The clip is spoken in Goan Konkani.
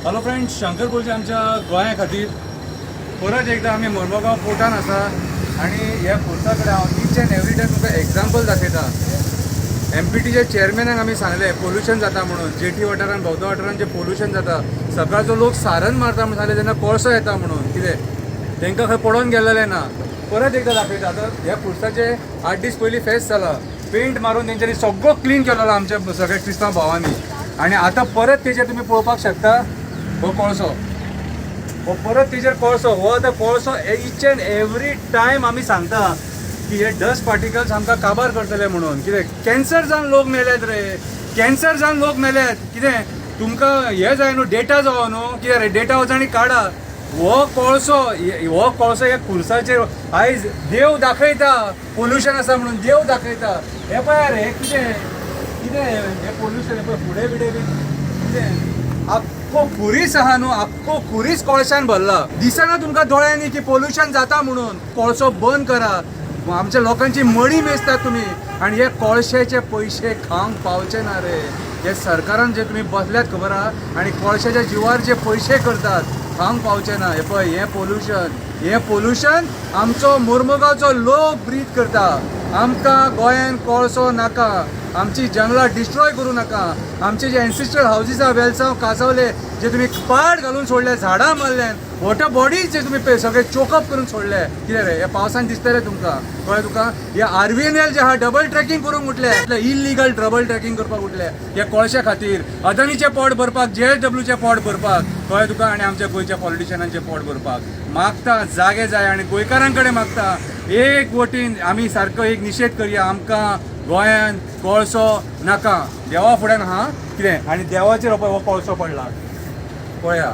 हॅलो फ्रेंड, शंकर बोलचे आमच्या गोंया खातीर परत एकदा आमी मर्मगांव पोर्टान आसा आनी ह्या पोर्टा कडेन हांव इच अँड एवरी टायम तुमकां एग्जाम्पल दाखयता. एमपीटीच्या चेअरमॅनाक आमी सांगलें पोल्युशन जाता म्हणून. जेटी वाठारान, भोंवता वाठारान जें पोल्युशन जाता, सकाळचो लोक सारन मारता म्हणून सांगलें तेन्ना कोळसो येता म्हणून. कितें तांकां खंय पडोन गेल्लेलें ना. परत एकदां दाखयता. आतां ह्या खुर्साचे 8 दीस पयलीं फेस्त जाला, पेंट मारून तेंच्यांनी सगळो क्लीन केलेलो आमच्या सगळ्या क्रिस्तांव भावांनी. आनी आतां परत तेजेर तुमी पळोवपाक शकता, हो कोळसो, हो परत तेजेर कोळसो. हो आतां कोळसो इच अँड एवरी टायम आमी सांगता की हे डस्ट पार्टिकल्स आमकां काबार करतले म्हणून. कितें कॅन्सर जावन लोक मेल्यात रे, कॅन्सर जावन लोक मेल्यात. कितें तुमकां हें जाय न्हू, डेटा जावो न्हू? कितें रे, डेटा वच आनी काडा. हो कोळसो, हो कोळसो ह्या खुर्साचेर आयज देव दाखयता पोल्युशन आसा म्हणून देव दाखयता. हे पळय रे, हे कितें कितें हे पोल्युशन? हे पळय, फुडें बिडें बी कितें आख्खो खुरीस आहा न्हू, आख्खो खुरीस कोळशान भरला. दिसना तुमकां दोळ्यांनी की पोल्युशन जाता म्हणून? कोळसो बंद करा. आमच्या लोकांची मडी मेजतात तुमी आनी हे कोळशेचे पयशे खावंक पावचे ना रे. हे सरकारान जे तुमी बसल्यात खबर आहा आनी कोळशाच्या जिवार जे पयशे करतात, खावंक पावचे ना. हे पळय, हें पोल्युशन, हें पोल्युशन आमचो मोर्मुगांवचो लोक ब्रीथ करता. आमकां गोंयान कोळसो नाका. आमची जंगलां डिस्ट्रॉय करूं नाका. आमचे जे एन्सिस्ट्रल हावजीस आहा, वेलसांव, कासावले, जे तुमी पाड घालून सोडले, झाडां मारल्यान, वॉटर बॉडीज जे तुमी सगळे चोकअप करून सोडले. कितें रे, हे पावसान दिसतले तुमकां, कळ्ळें तुका? हे आरव्हीएनएल जे आहा, डबल ट्रॅकिंग करूंक उठले, इलिगल डबल ट्रॅकिंग करपाक उठले हे कोळशा खातीर, अदानीचे पोट भरपाक, जेएसडब्ल्यूचे पोट भरपाक, कळ्ळें तुका? आनी आमच्या गोंयच्या पॉलिटिशियनांचे पोट भरपाक. मागता जागे जाय आनी गोंयकारां कडेन मागता, एक वटीन आमी सारको एक निशेध करया. आमकां गोंयान कोळसो नाका. देवा फुड्यान हा कितें आनी देवाचेर हो पळय, हो कोळसो पडला पळया.